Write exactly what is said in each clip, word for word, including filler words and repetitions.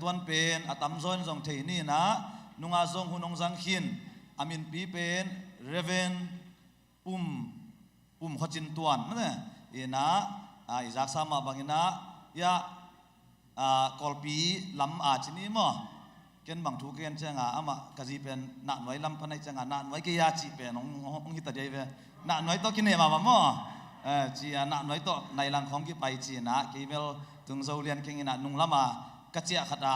Tuan pen a tamzaw in zong thei ni in ah, nungah zong hun hong zang khin. A minpi pen Reverend Pum, Pum Khaw Cin Tuan mate. In ah, a, i zaksa mah bangin ah, ya, a, Kawlpi lam a ci ni maw. Ken bang thu ka gen ciangah amah ka zi pen Nahnuai lam pan ahi ciangah Nahnuai kei a cih pen hong, hong, hong hita dih ahi ve. Nahnuai tawh kine mahmah maw. Eh, ci a Nahnuai tawh nai lang khawng kipai ci in ah kei bel tung Zo Lian keng in ah nung lamah ka ciah khat a,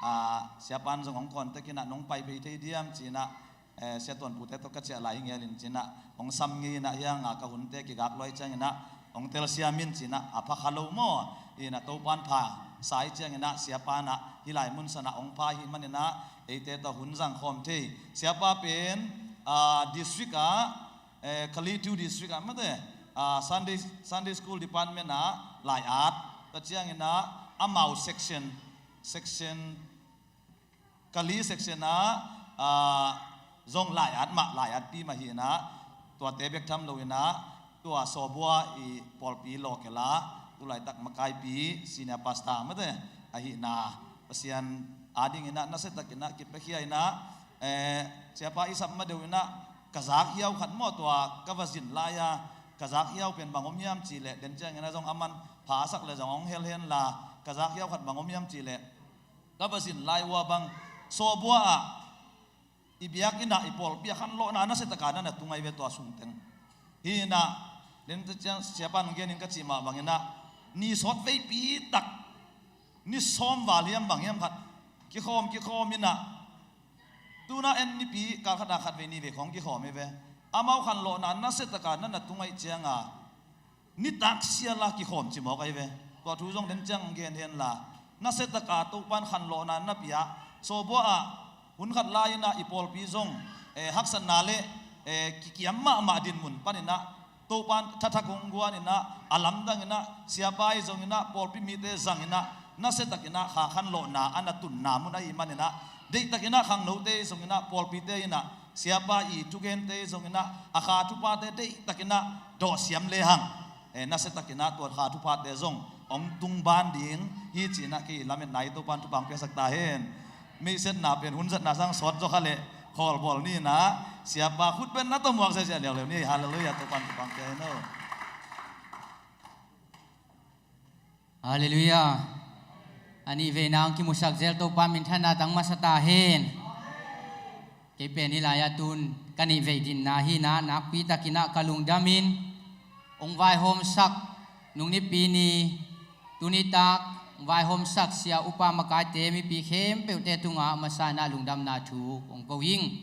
a, siapa in zong hong contact in ah nong pai phei thei diam ci in ah, eh, Sia Tuan Pute tawh ka ciah lai hi ngelin ci in ah hong sam ngei in ah hiang a ka hunte kigak luai ciangin ah hong telsiam in ci in ah a pha kha lo maw. In ah Topa in pha sa hi ciangin ah siapa in ah hih lai mun san ah hong pha hi manin ah eite tawh hun zang khawm thei. Siapa pen, ah, district ah, eh, Kalithu district ah mate, ah, Sunday, Sunday School Department ah lai-at, tua ciangin ah amau section, section, Kali section ah, ah, zong lai-at mah, lai-atpi mah hi in ah, tuate bek tham lo in ah, tua Sawbua i pawlpi local ah, tu laitak makaipi, senior pastor mate, ahihna, Pasian adingin ah, nasia takin ah, kipiakhia in ah, eh, siapa i sap ma deuh in ah, ka zak hiau khat maw tua, ka va zin lai-a, ka zak hiau pen bang om hiam cih leh, den ciangin ah zong aman pha a sak leh zong hong hel hen la, ka zak hiau khat bang om hiam cih leh, ka va zin lai uh ah bang, Sawbua ah, i biakinn ah, i pawlpi ah khanlawhna nasia taka na na tung ahi ve tua sungteng. Hi in ah, den ciang siapa in hong genin ka cih mah bangin ah, ni sawt veipi tak, ni sawm val hiam bang hiam khat, kikhawm, kikhawm in ah, tu-in ah en nipi, kal khat ah khat vei ni vei khawng kikhawm hi ve. Amau khanlawhna nasia taka na na tung ahih ciangah, nitak sial a kikhawm ci mawk ahi ve. Tua thu zong den ciang gen hen la, nasia taka Topa in khanlawhna na pia. Sawbua ah hun khat lai in ah i pawlpi zong, eh, haksatna le, eh, kikiam mahmah dinmun panin ah Topa in thathak hong guan in ah, a lamdang in ah, siapa i zong in ah, pawlpi mite zang in ah, nasia takin ah kha khanlawhna a na tunna mun ahih manin ah, deih takin ah khangnote i zong in ah, pawlpite in ah, siapa i thugente i zong in ah, a kha thuphate deih takin ah dawhsiam lehang, eh, nasia takin ah tua kha thuphate zong hong tung ban ding hi ci in ah kei lametna hi. Topa in thupha hong piasak ta hen. Meihsetna pen hun zatna sang sawt zaw kha leh khawlbawl ni in ah, siapa khut pen na tawh muak ziahziah leuleu ni. Halleluiah, Topa in thupha hong pia hen aw. Halleluiah. A nih veina hong kimusak zel Topa minthanna tang masa ta hen. Kei pen hih lai-ah tu-in ka nih vei dinna hi in ah, nakpi takin ah ka lungdam in, hong vaihawmsak, nung Nipi ni, tu nitak hong vaihawmsak sia upa makaite, mipi khempeuhte tungah masa in ah lungdamna thu kong ko ing.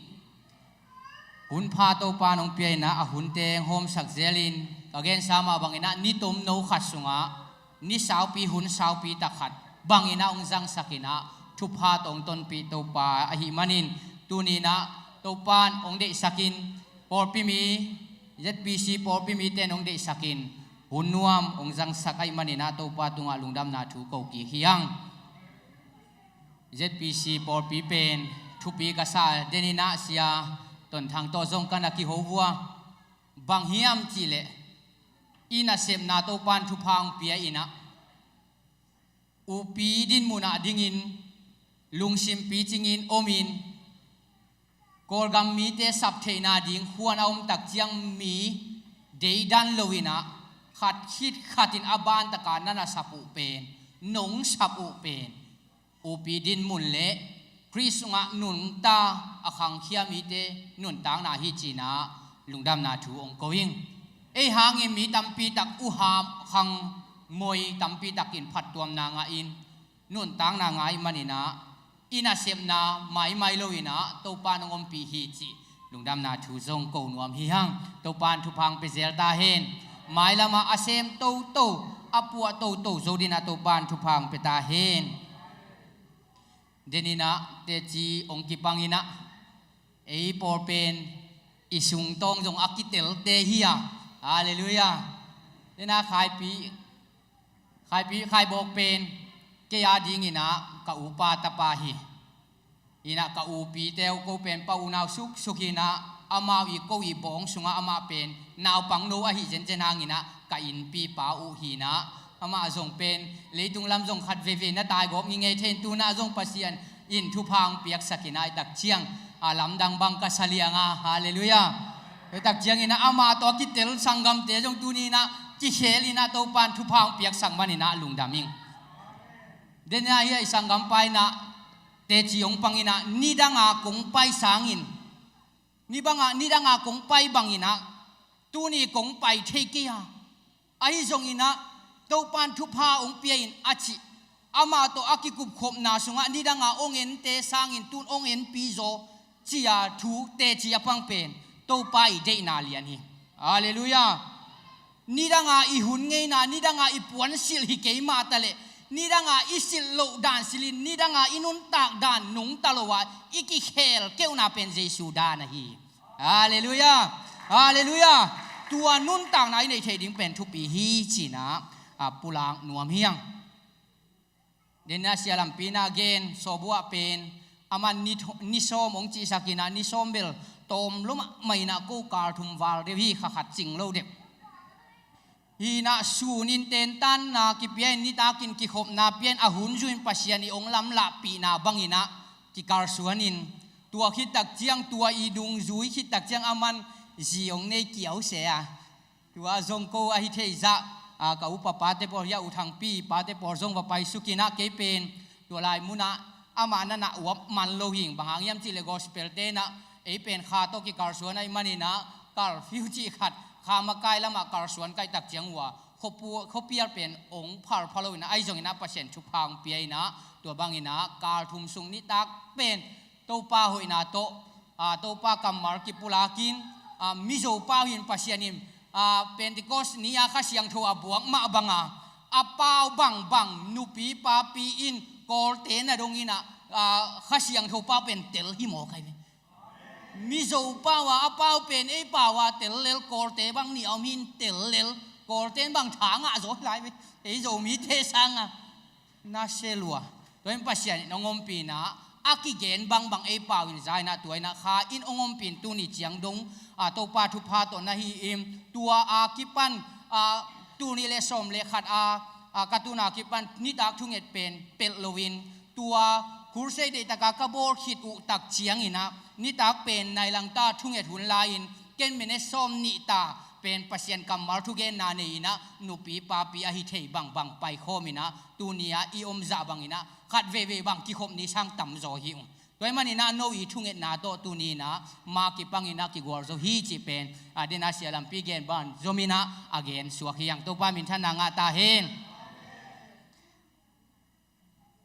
Hun pha Topa in hong pia in ah, a hunte hong hawmsak zelin, ka gensa mah bangin ah ni tomno khat sungah ni saupi, hun saupi tak khat bangin ah hong zangsak in ah, thupha tawh hong tonpih Topa ahih manin, tuni in ah Topa in hong deihsak in, pawlpi mi, Z P C pawlpi mite in hong deihsak in, hun nuam hong zangsak ahih manin ah Topa tungah lungdamna thu ko kik hi hang. Z P C pawlpi pen thupi ka sa, den in ah sia Ton Thang tawh zong ka na kiho uh a, bang hiam cih leh, i nasepna Topa in thupha hong pia in ah, upi dinmun ah dingin, lungsim picingin omin, Kawlgam mite sap theihna ding khuan a om tak ciang mi deidan lo in ah, khat khit khat in a ban taka na na sap uh pen, nong sap uh pen, upi dinmun le Khrist sungah nunta a khangkhia mite nuntakna hi ci in ah lungdamna thu hong ko ing. Ei hangin mi tampi tak uham khangmoi tampi takin phattuamna ngah in, nuntakna ngah ahih manin ah, i nasepna maimai lo in ah Topa in hong ompih hi cih lungdamna thu zong ko nuam hi hang. Topa in thupha hong pia zel ta hen. Mailam ah a sem toto, a puah toto zo dingin ah Topa in thupha hong pia ta hen. Den in ah teci hong kipang in ah, ei pawl pen i sungtawng zong a kitelte hi a. Halleluiah. Den in ah Khaipi, Khaipi, Khaibawk pen kei a dingin ah ka upa tapa hi. In ah ka upite uh ko pen pa unau suksuk hi in ah, amau i ko i bawng sungah amah pen naupangno ahih zenzen hangin ah ka innpipa uh hi in ah, Amah zong pen leitung lam zong khat veivei na taigawp ngingei thei in, tu-in ah zong Pasian in thupha hong piaksak in ah, i tak ciang a lamdang bang ka sa liang a, halleluiah. I tak ciangin ah amah tawh a kitel sanggamte zong tuni-in ah kikhel in ah Topa in thupha hong piaksak manin ah lungdam ing. Dena hi a i sanggampa in ah teci hong pang in ah, nidanga kong pai sangin, nibanga nidanga kong pai bangin ah tuni kong pai thei kei a, ahi zongin ah Topa in thupha hong pia in a cih, amah tawh a kikupkhopna sungah nidanga hong ente sangin tun hong enpi zaw, ci-a thu teci a pang pen Topa i deihna lian hi. Halleluiah. Nidanga i hun ngeina, nidanga i puansilh hi kei mah taleh, nidanga i silh loh dan silhin, nidanga i nuntak dan nungta lo-a i kikhel keuhna pen Jesu dan ahi. Halleluiah. Halleluiah. Tua nuntakna i neih theih ding pen thupi hi, ci-in ah a pulak nuam hi hang. Dena sia lampi in ah gen, sawbuah pen aman ni, ni sawm hong cihsak in ah, ni sawm bel tawm lo mahmah in ah, ko kal thum val deuh hi, kha khat cing lo deuh. Hi in ah sunin tentanna kipia in, nitakin kikhopna pia in, a hun zui in Pasian i hong lamlahpihna bangin ah kikalsuan in, tua khit tak ciang, tua i dungzui khit tak ciang aman zi hong nei kiau se a. Tua zong ko ahi thei zah, a, ka upa pate pawl hi a, U Thangpi pate pawl zong va paisuk in ah, kei pen tua lai munah amah na na uap man lo hing, bang hang hiam cih leh gospel-te in ah ei pen kha tawh kikalsuan ahih manin ah, curfew cih khat, kha makai lamah kalsuan ka hih tak ciang uh a, khuapu-, khuapial pen hong phalpha lo in ah, ahi zongin ah Pasian thupha hong pia in ah, tua bangin ah kal thum sung nitak pen Topa hoihna tawh, a, Topa kammal kipulak in, a, Mizo pau hi in, Pasian in, a, Pentecost ni-a Kha Siangtho a buak mah banga, a pau bangbang nupi papi in, Kawlte na dong in ah, a, Kha Siangtho pau pen tel hi mawk ahi ve. Mizo pau a, a pau pen ei pau a tel lel, Kawlte bang nih a om hi in tel lel, Kawlte in bang tha ngah zaw hi lai ve, ei Zomite sangin. Na sia lua. Tua in Pasian in hong ompih in ah, a kigen bangbang ei pau in za in ah, tua in ah Kha in hong ompih in tuni ciang dong, a, Topa thupha tawh na hi in, tua a kipan, a, tul nih le sawm le khat a, a, ka tun a kipan nitak thunget pen pelh lo in, tua crusade deihtak a ka bawl khit uh tak ciangin ah, nitak pen nai lang ta thunget hun lai in, ken minute sawm nih ta pen Pasian kammal thugenna nei in ah, nupi papi ahi thei bangbang paikhawm in ah, tuni-a i om zah bangin ah, khat veivei bang kikhop ni sang tam zaw hi ung. Tua ahih manin ah no i thungetna tawh tuni in ah ma kipangin ah kigual zo hi cih pen, a, dena sia lampi gen bang zom in ah a gen suak hi hang. Topa minthanna ngah ta hen.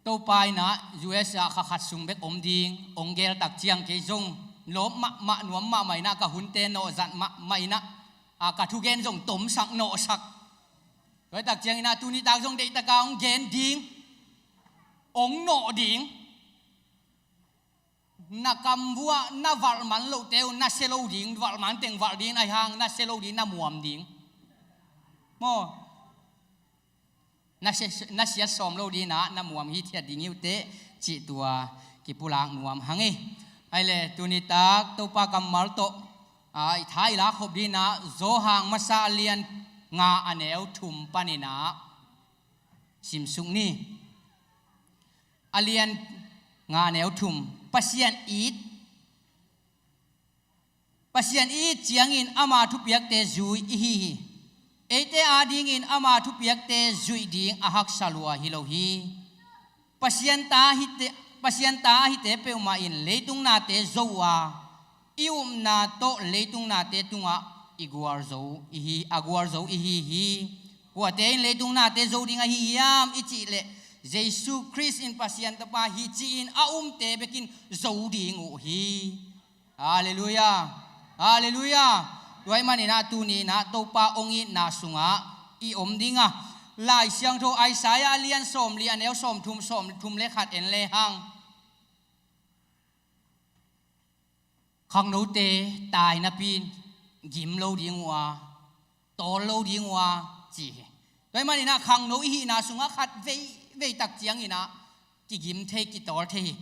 Topa in ah U S ah kha khat sung bek om ding hong geel tak ciang, kei zong lawp mahmah, nuam mahmah in ah, ka hunte nawhzat mahmah in ah, a, ka thugen zong tomsak nawhsak. Tua hi tak ciangin ah tuni tak zong deihtak a hong gen ding, hong nawh ding. Na kam vuah na valh man lohte uh na sia lo ding, valh man teng valh ding, ahi hang na sia lo ding, na muam ding. Maw? Na sia, na sia sawm lo ding in ah, na muam hithiat ding hi uh teh, cih tua kipulak nuam hang hi. Ahih leh tuni tak Topa kammal tawh, a, i tha i lak khop ding in ah, Johan Masa a lian nga a neu thum panin ah simsuk ni. A lian nga a neu thum. Pasian it, Pasian i it ciangin ama thupiakte zui i hi hi. Eite adingin ama thupiakte zuih ding a haksa lua hi lo hi. Pasian ta hite, Pasian ta ahite peuhmah in leitung nate zo uh a, i upna tawh leitung nate tungah i gualzo i hi, a gualzo i hi hi. Kuate in leitung nate zo ding ahi hiam i cih leh, Jesu Khrist in Pasian Tapa hi ci-in a umte bekin zo ding uh hi. Halleluiah. Halleluiah. Tua ahih manin ah tuni in ah Topa hong itna sungah i om ding a, Lai Siangtho Isaiah a lian sawmli a neu sawmthum, sawmthum le khat en le hang. Khangnote tai napi in gim lo ding uh a, tawl lo ding uh a, ci hi. Tua ahih manin ah khangno i hihna sungah khat veivei tak ciangin ah kigim thei, kitawl thei hi.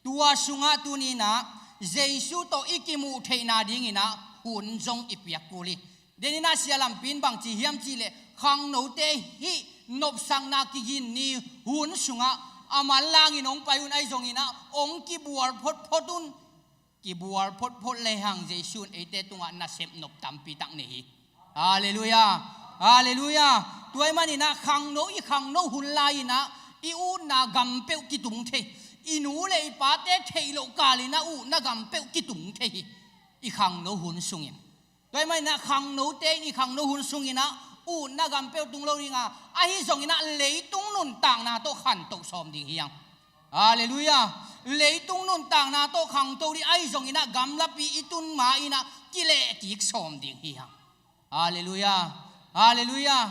Tua sungah tuni in ah Jesu tawh i kimuh theihna dingin ah hun zong i piak kul hi. Denin ah sia lampi in bang ci hiam cih leh, khangnote hih Nopsakna kigin ni hun sungah a manlangin hong pai un, ahi zonginah hong kibual photphot un. Kibual photphot lehang Jesu in eite tungah nasep nop tampi tak nei hi. Halleluiah. Halleluiah. Tua ahih maninah khangno, i khangno hun lai-inah i utna gam peuh kitung thei, i nu le i pate theih loh kalinah utna gam peuh kitung thei hi, i khangno hun sungin. Tua ahih maninah khangnote in i khangno hun sunginah utna gam peuh tung lo dinga, ahi zonginah leitung nuntakna tawh khantoh sawm ding hi hang. Halleluiah. Leitung nuntakna tawh khantoh ding, ahi zonginah gamlapi i tun ma-inah kilehkik sawm ding hi hang. Halleluiah. Halleluiah.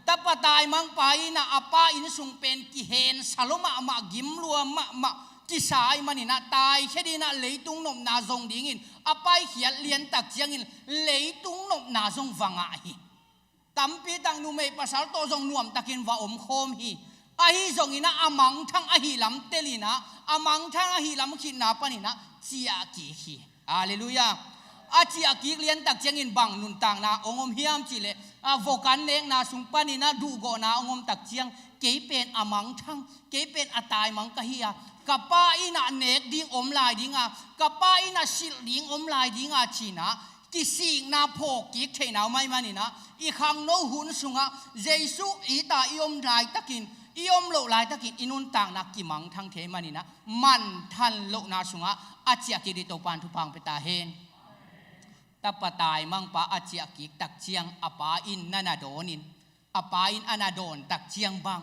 Tapa taimangpa inah a pa inn sung pen kihensa lua mahmah, gim lua mahmah, kisa ahih maninah taikhia dinah leitung nopna zong dingin a paikhiat liantak ciangin leitung nopna zong va ngah hi. Tampi tak numei pasal tawh zong nuamtakin va omkhawm hi. Ahi zonginah a mangthang ahih lam telinah, a mangthang ahih lam khitna paninah ciahkik hi. Halleluiah. A ciahkik liantak ciangin bang nuntakna hong om hiam cihleh, a vokan nekna sung paninah duhgawhna hong omtak ciang, kei pen a mangthang, kei pen a taimang ka hi a, ka pa inah nek ding om lai dinga, ka pa inah silh ding om lai dinga cinah kisikna phawkkik theihna om ahih maninah, i khangno hun sungah Jesu ita i om laitakin, i om loh laitakin i nuntakna kimangthang thei ahih maninah, manthan lohna sungah a ciahkik ding Topa in thupha hong pia ta hen. Tapa taimangpa a ciahkik tak ciang a pa in na na dawnin, a pa in a na dawn tak ciang bang,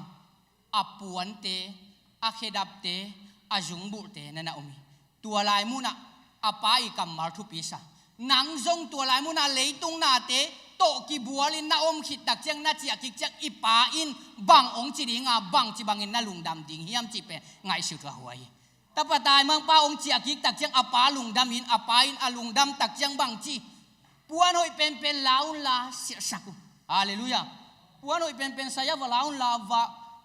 a puante, a khedapte, a zungbulhte na na om hi. Tua lai munah a pa i kammal thupi sa. Nang zong tua lai munah leitung nate tawh kibualin na om khit tak ciang, na ciahkik ciang i pa in bang hong ci dinga, bangci bangin na lungdam ding hiam cih pen ngaihsut huahua hi. Tapa taimangpa hong ciahkik tak ciang a pa lungdamin, a pa in a lungdam tak ciang bangci, puan hoih penpen la unla silhsak un. Halleluiah. Puan hoih penpen saya va la unla, va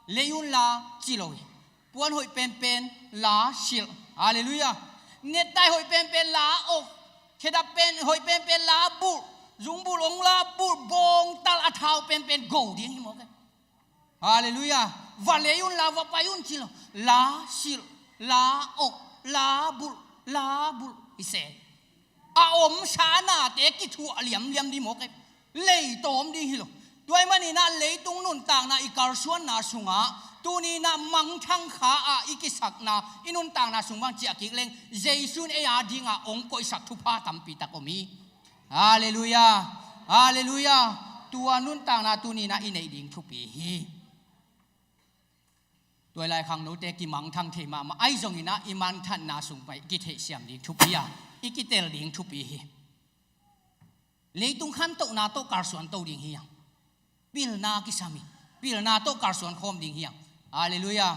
lei unla ci lo hi. Puan hoih penpen la silh. Halleluiah. Nettai hoih penpen la ok. Khedap pen hoih penpen la bulh. Zungbulh hong la bulh, bawngtal a thau penpen go ding hi mawk e. Halleluiah. Va lei unla va pai un ci lo. La silh, la ok, la bulh, la bulh hi se. A omsa nate kithuah liamliam ding mawk e. Leitawm ding hi lo. Tua ahih maninah leitung nuntakna i kalsuanna sungah, tuninah mangthang kha ah i kisakna, i nuntakna sung bang ciahkik leng, Jesu in ei a dingah hong koihsak thupha tampi tak om hi. Halleluiah. Halleluiah. Tua nuntakna tuninah i neih ding thupi hi. Tua lai khangnote kimangthang thei mahmah, ahi zonginah i manthanna sung pai kitheihsiam ding thupi a, i kitel ding thupi hi. Leitung khantohna tawh kalsuan to ding hi hang. Pilna kisam hi. Pilna tawh kalsuan khawm ding hi hang. Halleluiah.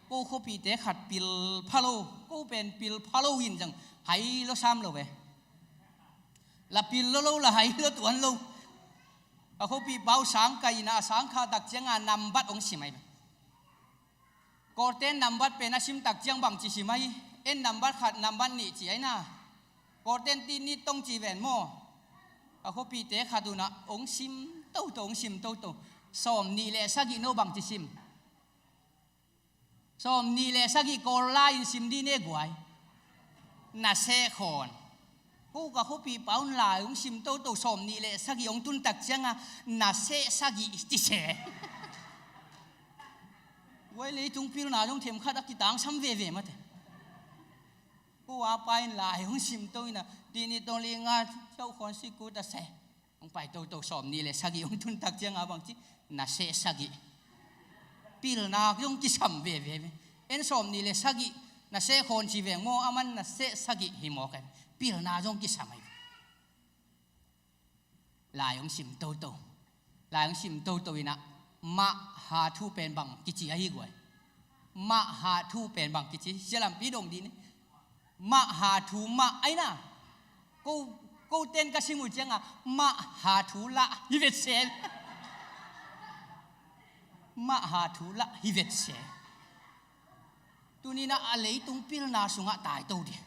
Ko khuapihte khat pil pha lo, ko pen pil pha lo in zang hai lo sam lo ve. La pil lo lo, la hai lo tuan lo. A khuapihpa uh sang kai inah, a sang khah tak cianga nambat hong sim ahi ve. Kawlten nambat pen a sim tak ciang bangci sim ahi. En nambat khat, nambat nih ci ahi na. Kawlten ti ni tong ci ven maw. A khuapihte khat unah hong sim toto, hong sim toto. Sawm nih le sagih, no bangci sim? Sawm nih le sagih Kawl lai-in sim dih ne guai. Na seh khawn. Ko ka khuapihpa un lai hong sim toto, sawm nih le sagih hong tun tak cianga na seh sagih ci se. Guai, leitung pilna zong themkhat a kitangsam veve mate. Ko a pa in lai hong sim to inah, tini tong li nga chau khawn si kut a se. Hong pai toto, sawm nih le sagih hong tun tak cianga bangci, na seh sagih. Pilna zong kisam veve. En sawm nih le sagih na seh khawn ci veng maw, aman na seh sagih hi mawk e. Pilna zong kisam ahi. Lai hong sim toto. Lai hong sim toto inah, mah ha thu pen bang kici ahi guai? Mah ha thu pen bang kici? Sia lampi dong dih ni. Mah ha thu mah ahi na. Ko, ko ten ka sim uh cianga, mah ha thu lah hi vet se. Mah ha thu lah hi vet se. Tuninah a leitung pilna sungah tai to dih.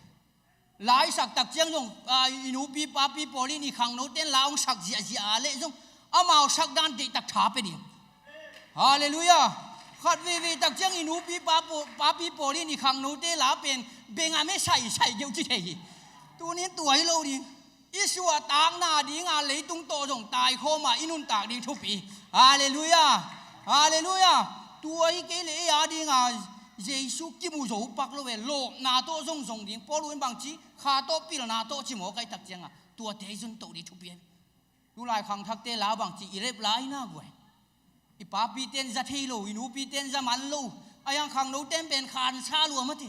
Lai sak tak ciang zong, a, i nupi papi pawl in i khangnoten la hong sak ziahziah a leh zong, amau sak dan deihtak tha pia ding. Halleluiah. Khat veivei tak ciang i nupi pa paw-, papi pawl in i khangnote la pen bengam e saisai geuh ci thei hi. Tunin tua hi lo ding. I suahtakna dinga leitung tawh zong taikhawma i nuntak ding thupi. Halleluiah. Halleluiah. Tua hi kei le ei a dinga Jesu kimu zo pak lo e, lawpna tawh zong zong ding. Paul in bangci, kha tawh pilna tawh ci mawk ahih tak cianga tuate i zuntoh ding thupi. Tulai khangthakte la bangci i rep lai na guai. I papite in za thei lo, i nupite in za man lo. Ahi hang khangnote in pen khansa lua mate.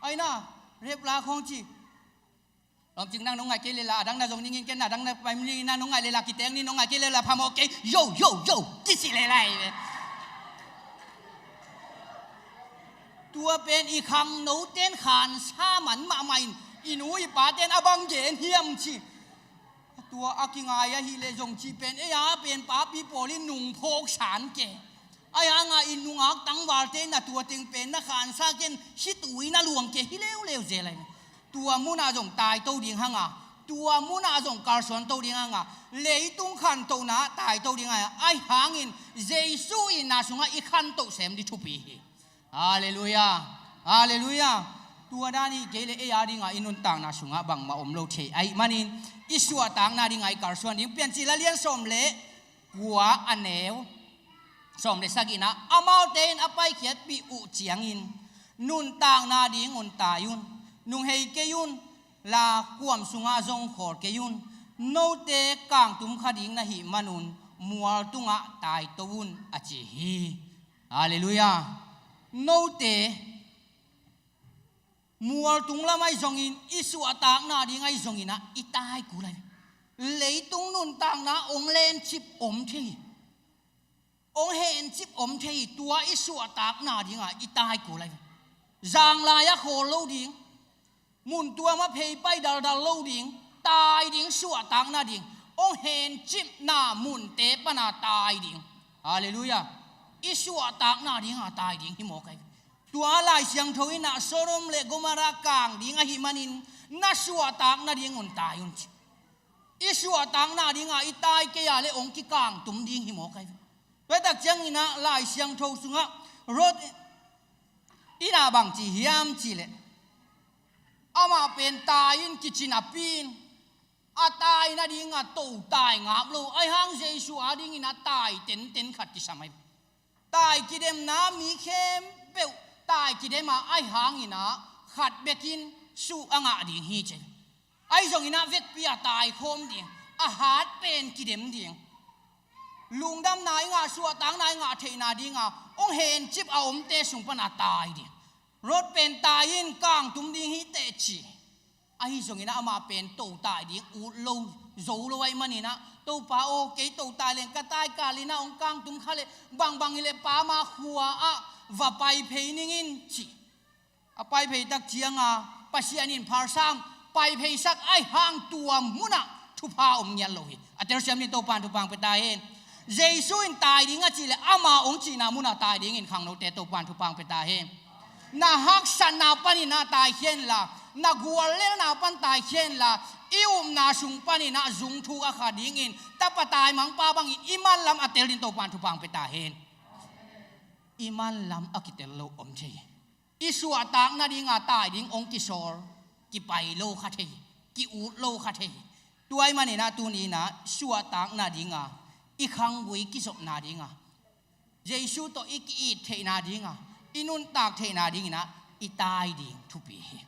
Ahi na, rep la khawng ci. Lawmcik nang nong ngaih kei lela, a dang na zong ningin ken, a dang na pai ningin na nong ngaih lela, kiteng ni nong ngaih kei lela, phamawh kei, yo, yo, yo, kici lela hi ve. Tua pen i khangnote in khansa man mahmah in, i nu i pate in a bang gen hiam ci. Tua a kingai ahih leh zong cih pen, ei a pen papi pawl in nungphawk san ke. Ahi hanga i nungak tangvalte in a tua teng pen na khansa ken, hih tu in a luang ke hi leuleu zel ahi. Tua munah zong taito ding hanga, tua munah zong kalsuanto ding hanga, leitung khantohna taito ding hanga, ahi hangin Jesu itna sungah i khantoh sem ding thupi hi. Halleluiah. Halleluiah. Tua dan hi kei le ei a dinga i nuntakna sungah bangmah om lo thei ahih manin i suahtakna dinga i kalsuan ding. Piancil a lian sawm le kua a neu sawm le sagihna, amaute in a paikhiatpih uh ciangin nuntakna dingun tai un, nunghei kei un la, kuam sungah zong khawl kei un, note kangtum kha ding na hih manun mual tungah taito un a ci hi. Halleluiah. Note mual tung lam ahi zongin, i suahtakna ding ahi zongin ah i tai kul ahi. Leitung nuntakna hong lencip om thei hi. Hong hencip om thei hi, tua i suahtakna dinga i tai kul ahi. Zanglai a khawl lo ding, mun tuam a pheipai daldal lo ding, tai ding suahtakna ding, hong hencipna munte pana tai ding. Halleluiah. I suahtakna dinga tai ding hi mawk ahi. Tua Lai Siangtho in ah Sodom le Gomorrah kang ding ahih manin na suahtakna dingun tai un ci. I suahtakna dinga i tai kei a le hong kikangtum ding hi mawk ahi. Tua tak ciangin ah Lai Siangtho sungah Lot in ah bang ci hiam cih leh, amah pen tai in kici napi in, a taina dinga to tai ngap lo, ahi hang Jesu a dingin a tai tenten khat kisam ahi. Tai kidemna mi khempeuh tai kidem a, ahi hangin ah khat bekin suh a ngah ding hi ci. Ahi zongin ah vekpi a taikhawm ding, a hat pen kidem ding. Lungdamna i ngah, suahtakna i ngah theihna dinga hong hencip a omte sung pana tai ding. Lot pen tai in kangtum ding hi teh ci. Ahi zongin ah amah pen to tai ding, ut lo, zo lo ahih manin ah, Topa aw, kei to tai leng ka tai kalin ah hong kangtum kha leh bangbang hi leh pa ma khua ah va pai phei ning in ci. A pai phei tak cianga Pasian in phalsam pai pheisak, ahi hang tua munah thupha om ngiat lo hi. A telsiam ding Topan thupha hong pia ta hen. Jesu in tai ding a cih leh ama hong cihna munah tai dingin khangnote Topan thupha hong pia ta hen. Na haksatna panin ah taikhia inla, na guallelhna pan taikhia inla, i upna sung panin ah zungthuk a kha dingin tapa taimangpa bangin i manlam a tel ding Topan thupha hong pia ta hen. I manlam a kitel lo om thei hi. I suahtakna dinga tai ding hong kisawl, kipai lo kha thei hi, ki-ut lo kha thei hi. Tua ahih manin ah tuni in ah suahtakna dinga, i khanggui kizopna dinga, Jesu tawh i ki-it theihna dinga, i nuntak theihna dingin ah i tai ding thupi hi.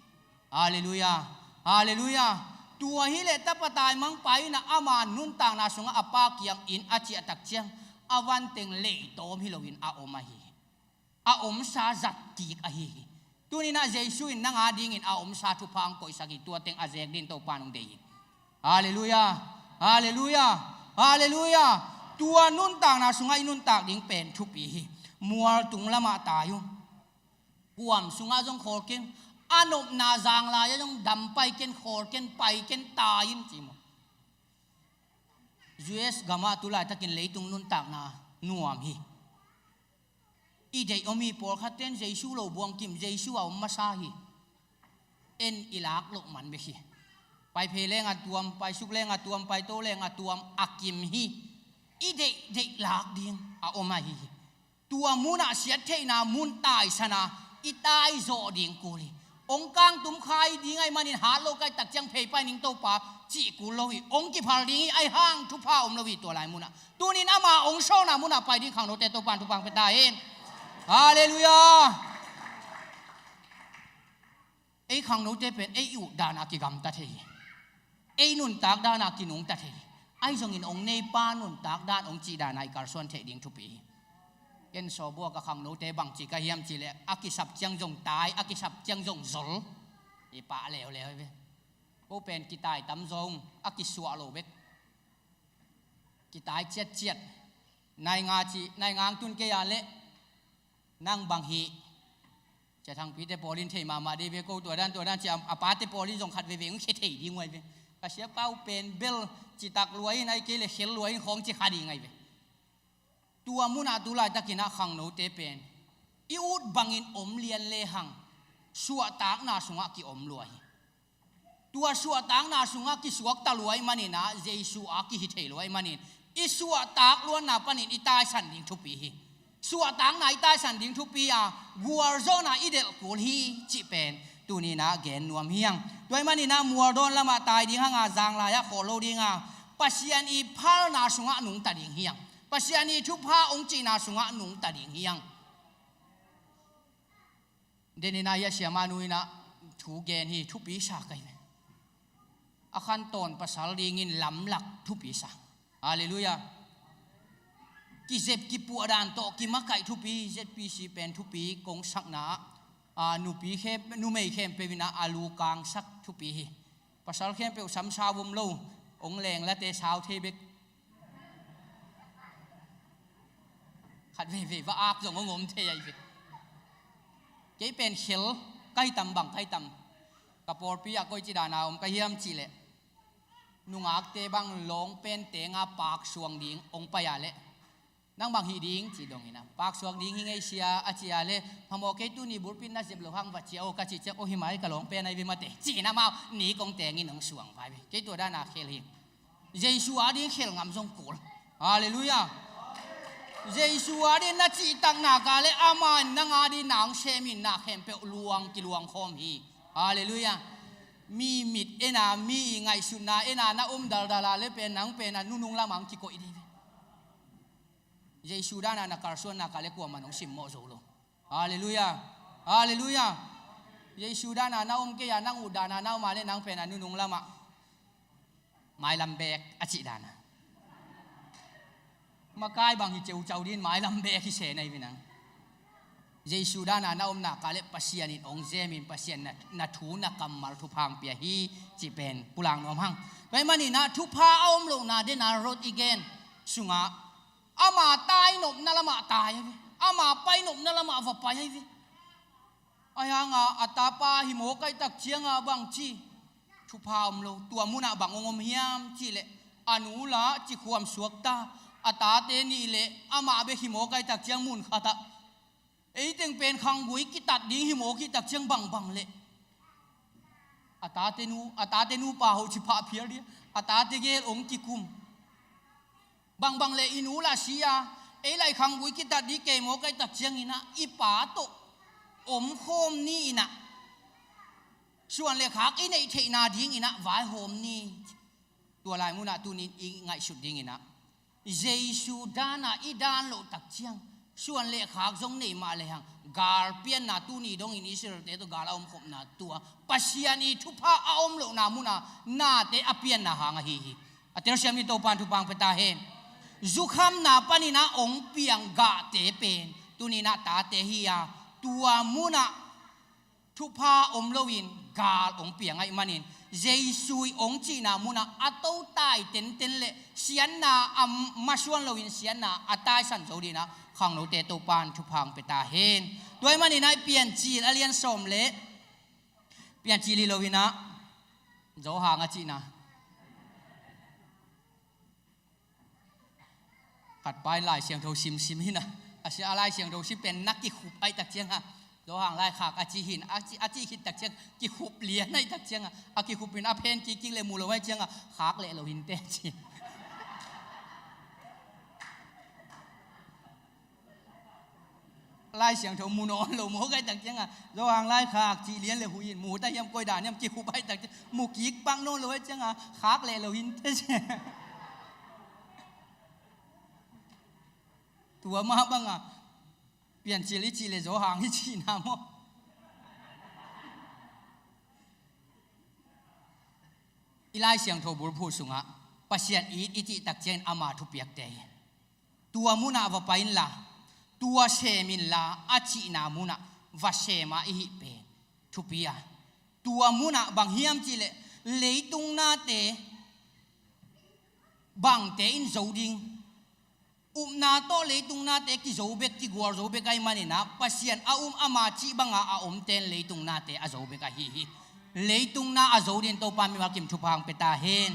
Halleluiah. Halleluiah. Tua hi leh tapa taimangpa in ah ama nuntakna sungah a pa kiangin a ciah tak ciang, a van teng leitawm hi loin a om ahi hi. A omsa zat kik ahi hi. Tuni in ah Jesu in nang a dingin a omsa thupha hong koihsak hi, tua teng a zek dingin Topan hong deih hi. Halleluiah. Halleluiah. Halleluiah. Tua nuntakna sungah i nuntak ding pen thupi hi. Mual tung lamah tai un. Kuam sungah zong khawl ken, a nopna zanglai ah zong dam pai ken, khawl ken, pai ken, tai in ci maw. U S gamah tu laitakin leitung nuntakna nuam hi. I deih om hi, pawlkhatte in Jesu lo buangkim, Jesu a om masa hi. En i lak loh man bek hi. Pai phei leng a tuam, pai suk leng a tuam, pai to leng a tuam, a kim hi. I deih deih lak ding a om ahi hi. Tua munah siattheihna mun taisana i taizawh ding kul hi. Hong kangtum kha i ding ahih manin hat lo ka hih takciang phei pai ning Topa cih kul lo hi. Hong kiphal ding hi, ahih hang thupha om lo hi tua lai munah. Tunin ama hong sawlna munah pai ding khangnote Topan thupha hong pia ta hen. Halleluiah. Ei khangnote pen ei i utdan a kigamta thei hi. Ei nuntak dan a kinungta thei hi. Ahi zongin hong neipa nuntak dan hong cih dan a i kalsuan theih ding thupi hi. Ken sawbuak a khangnote bangci ka hiam cihleh a kisap ciang zong tai, a kisap ciang zong zol. I pah leuleu hi ve. Ko pen kitai tam zong a kisuah lo bek. Kitai ciatciat. Nai nga ci, nai nga hong tun kei a leh nang bang hi. Cia Thangpite pawl in thei mahmah dei ve, ko tua dan tua dan ci a, a pate pawl in zong khat veve hong khia thei ding uh ahi ve. Ka siapa uh pen bel citak lua in, ahih kei leh khel lua in khawng ci kha ding ahi ve. Tua munah tu laitakinah khangnote pen i ut bangin om lian lehang suahtakna sungah kiom lua hi. Tua suahtakna sungah kisuakta lua ahih maninah Jesu a kihi thei lua ahih manin i suahtak luanna panin i taisan ding thupi hi. Suahtakna i taisan ding thupi a, gualzawhna i delh kul hi cih pen tuninah gen nuam hi hang. Tua ahih maninah mualdawn lamah tai ding hanga, zanglai-ah khawl lo dinga, Pasian i phalna sungah nungta ding hi hang. Pasian i thupha hong cihna sungah nungta ding hi hang. Deninah a siamah nu inah thu gen hi, thupi sa ka hi ve. A khantawn pasal dingin lamlak thupi sa. Halleluiah. Kizep kipuah dan tawh kimakaih thupi, Z P C pen thupi kong sakna ah, a, nupi khem, numei khempeuh inah a lu kangsak thupi hi. Pasal khempeuh sam sau om lo, hong lenglate sau thei bek. Khat veivei va ak zong hong om thei ahi ve. Kei pen khel ka hi tam bang ka hi tam. Ka pawlpi ah koici dana om ka hiam cihleh, nungakte bang lawngpen tenga paksuang ding hong pai a leh, nang bang hih ding ci dong inah, paksuak ding hi ngei sia a ci a leh, phamawh kei, tuni bulpit na zep loh hang va ci a aw ka cih ciang, aw hi mai, ka lawngpen ahi ve mate, ci-in amau nik hong tengin hong suang pai ve. Kei tua dana khel hi. Jesu ading khel ngam zong kul. Halleluiah. Jesu ading na cihtakna ka leh ama in nang ading na hong semin na khempeuh luang kiluang khawm hi. Halleluiah. Mi mit ena, mi i ngaihsutna ena na om daldala leh pen nang pen a nunung lamah hong kikoih ding hi. Jesu dana na kalsuanna ka leh kuaman hong simmawh zo lo. Halleluiah. Halleluiah. Jesu dana na om kei a, nang ut dana na om a leh nang pen a nunung lamah mailam beek a cih dana. Makai bang hi ceucau din mailam beek hi se na hi ve nang. Jesu dana na omna ka leh Pasian in hong zemin Pasian na, na thu na kammal thupha hong pia hi cih pen pulak nuam hang. Tua ahih maninah thupha a om lohna dena rot i gen sungah ama tainopna lamah tai ahi ve. Ama painopna lamah va pai ahi ve. Ahih hanga a tapa hi mawk ahih takcianga bangci thupha om lo. Tua munah bang hong om hiam cihleh, a nu lah cikhuam suakta, a tate nih leh amah bek hi mawk ahih takciang mun khatah, ei teng pen khanggui kitat ding hi mawk ahih takciang bangbang leh a tate nu, a tate nupa hoh ci phah phial ding, a tate gel hong kikum. Bangbang leh i nu lah si a, ei lah i khanggui kitat ding kei mawk ahih takcianginah i pa tawh omkhawm ni inah, suan le khak i neih theihna dinginah vaihawm ni. Tua lai munah tunin i ngaihsut dinginah Jesu dana i dan loh takciang, suan le khak zong nei mah lehang, gal pianna tuni dongin Israelte tawh gal a omkhopna tua Pasian i thupha a om lohna muna nate a pianna hang ahi hi. A telsiam ni Topan thupha hong pia ta hen. Zukhamna paninah hong piang gahte pen tuninah tate hi a, tua munah thupha om loin gal hong piang ahih manin, Jesu i hong cihna munah a totai tenten le siatna a masuan loin siatna a taisan zo dinah khangnote Topan thupha hong pia ta hen. Tua ahih maninah i Piancil a lian sawm le, Piancil hi loinah Johan a cihna. Khatpa in Lai Siangtho simsim hi na, a sia a Lai Siangtho sim pen na kikhup ahih takcianga, Johan laikhak a ci hi na, a ci, a ci khit takciang kikhup lian ahih takcianga, a kikhupin a phen kikkik le mu lo ahih cianga, khak leh lo hinte ci. Lai Siangtho mu nawn lo maw, ka hih tak ciangah Johan laikhak cih lian le huih in, mu ta hiam, koi dan hiam, kikhup a hih tak ciang mu kik pak nawn lo ahih ciangah khak leh lo hi inteh. Tua mah bangah Piancil i cih le Johan i cihna maw? I Lai Siangtho bulphuh sungah Pasian it i cih tak ciangin ama thupiakte hi. Tua munah va pai inla, tua sem inla a cihna munah va sem a i hih pen thupi a. Tua munah bang hiam cih leh leitung nate bangte in zo ding, upna tawh leitung nate kizo bek, kigualzo bek ahih manin ah, Pasian a um ama cih banga a omte in leitung nate a zo bek ahi hi. Leitung na a zo dingin Topa mimal kim thupha hong pia ta hen.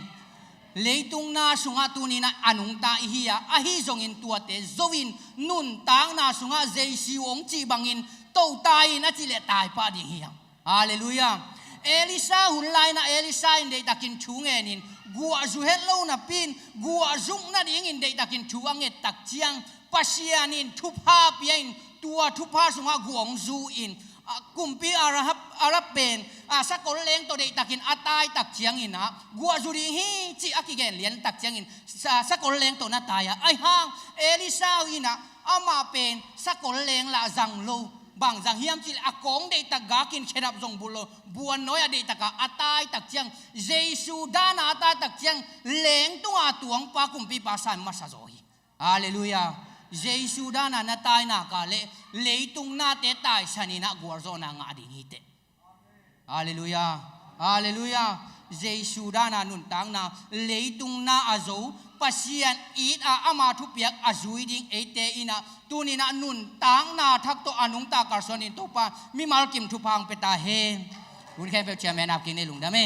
Leitung na sungah tuni-in ah a nungta i hi a, ahi zongin tuate zo-in nuntakna sungah Jesu hong cih bangin to ta in a cih leh tai pah ding hi hang. Halleluiah. Elisha hun lai-in ah Elisha in deihtakin thu ngenin guah zu het lo napi-in guah zuk nadingin deihtakin thu a nget tak ciang Pasian in thupha pia-in tua thupha sungah guah hong zu-in, a, kumpi Ahab, Ahab pen, a, sakol leng tawh deihtakin a tai tak ciangin ah guah zu ding hi cih a kigen lian tak ciangin sa-, sakol leng tawh na tai a. Ahih hang Elisha in ah amah pen sakol leng lah zang lo. Bang zang hiam cih leh a kawng deihtak gakin khedap zong bul lo, buannawi ah deihtak a a tai tak ciang, Jesu dan a a tai tak ciang, leng tunga tuangpa kumpipa sa-in masa zaw hi. Halleluiah. Jesu dan a na tai nak leh leitung nate taisan in ah gualzawhna ngah ding hi teh. Halleluiah. Halleluiah. Jesu dan a nuntakna, leitung na a zo, Pasian it a ama thupiak a zui ding eite in ah tuni-in ah nuntakna thak tawh a nungta kalsuan dingin Topa mimal kim thupha hong pia ta hen. Hun khempeuh ciang men ap kik ni, lungdam hi.